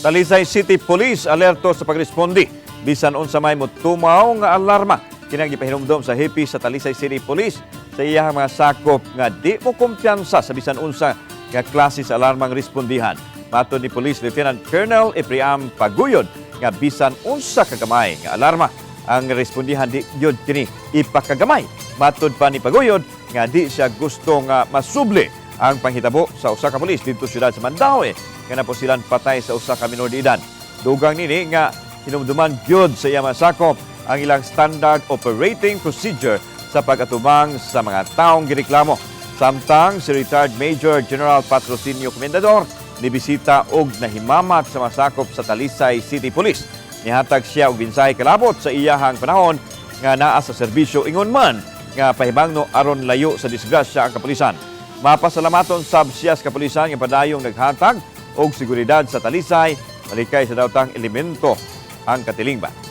Talisay City Police alerto sa pagresponde bisan unsa may motumaw nga alarma. Kini ang gipahinumdom sa hepe sa Talisay City Police sa iyang mga sakop nga di mo kumpiyansa sa bisan unsa nga klase sa alarmang respondihan. Matod ni Police Lieutenant Colonel Ephraim Paguyod nga bisan unsa kagamay nga alarma ang respondihan, di gyud kini ipakagamay. Matod pa ni Paguyod nga di siya gusto nga masubli ang panghitabo sa usa ka pulis didto siyudad sa Mandaue nga napusilan patay sa usa ka minor de edad. Dugang nini nga hinumduman gyud sa iyang mga sakop ang ilang standard operating procedure sa pag-atubang sa mga taong gireklamo. Samtang si retired Major General Patrocinio Comendador nibisita og nahimamat sa mga sakop sa Talisay City Police. Nihatag siya og mensahe kalabot sa iyahang panahon nga naa sa serbisyo, ingon man nga pahibangno aron layo sa disgrasya ang kapulisan. Mapasalamaton sab siya sa kapulisan nga padayong naghatag og seguridad sa Talisay malikay sa dawtang elemento ang katilingban.